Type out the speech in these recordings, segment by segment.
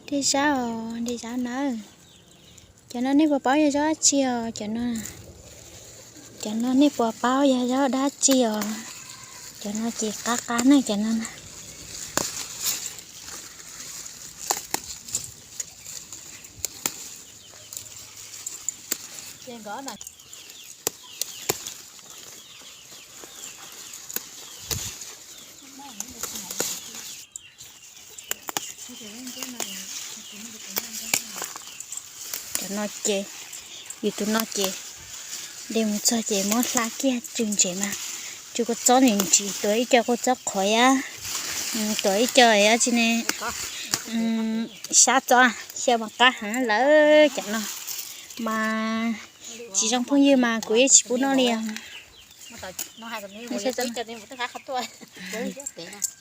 Dej zaub os, dej zaub nawb. Cov no nej puas paub yog zaub dab tsi os? Cov no, cov no nej puas paub yog zaub dab tsi os? Cov no ces qab qab ne, cov no na. Cov no ces, yus tus no ces de mus txog ces muab hla kiag tsw ntsev mas tsw kua txob ntsim ntsim, tuav ib co kua txob qhuav, tuav ib co dab tsi ne, sab txob, xyaw mas qab heev lawm. Cov no mas tsis zoo phooj ywg mas kuv yeej tsis pub noj li os.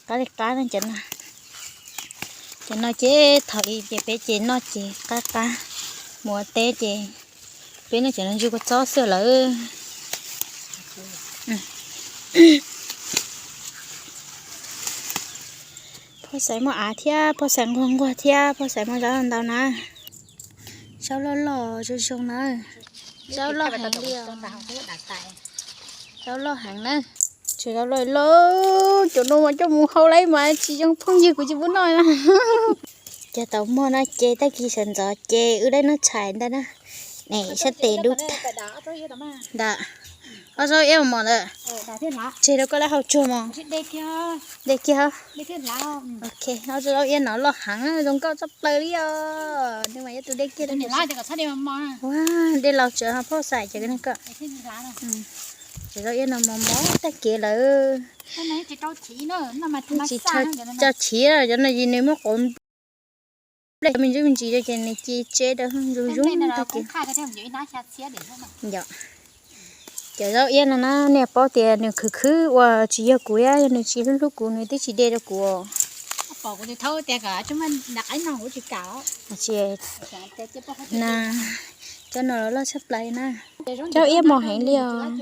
Qab li qab no cov no. Cov no ces thaum ub ces peb ces noj ces qab qab, mus ua teb ces peb noj cov no tsw kua txob xwb lawm. Phauj Xais muaj av thiab, phauj Xais nquag nquag thiab, phauj Xais muaj zaub ntau na. Zaub loj loj zoo zoo na. Zaub loj heev li os. Zaub loj heev na. Tsis zaub loj loj, cov no mas coj mus hau lawm mas tsis zoo phooj ywg kuv tsis pub noj na. Cov tau mog no ces tag kis sawv ntxov ces wb lawv noj tshais ntawd na. Ne sab tes dub tag. Ntawm ob zaub iab mos ntawd, tseg rau koj lawv hau tsuag mos. De kiag. Ok, ob zaub iab no loj heev zoo nkauj tshaj plaws li os. Nws mas yog tus de kiag. Ua, dej laus tsawv ho phauj Xais ces koj. Cov zaub iab no mos mos tag kev lawm. Tsis tau chiv, cov no ces nws muab quav nplej me ntsis me ntsis rau ces nws ci tseb dawb zuj zus tag kev. Cov zaub iab no na, nej paub tias nws khwv khwv ua tsis yog kuv thiab, yog nws tsis hlub hlub kuv nws twb tsis de rau kuv. Cov no los loj tshaj plaws na. Zaub iab mos heev li os.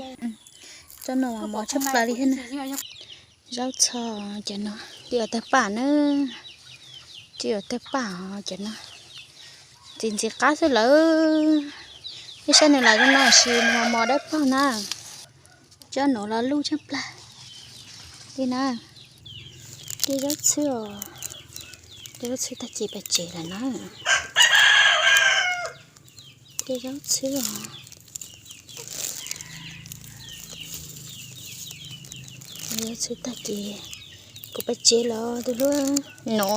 Cov no mas mos tshaj plaws li thiab na. Zaub txho, cov no tsis ua tawg paj na. Tsis ua tawg paj os cov no. Ntxim ntxim qab xwb lawm. Ib sab nws los zoo no sis nws mos mos dawb paug na. Cov no los luj tshaj plaws li na. Dej zaub txhwb os. Dej zaub txhwb tag ces pais tsev lawm na. Dej zaub txhwb os. Dej zaub txhwb tag ces kuv pais tsev los tus hlub no.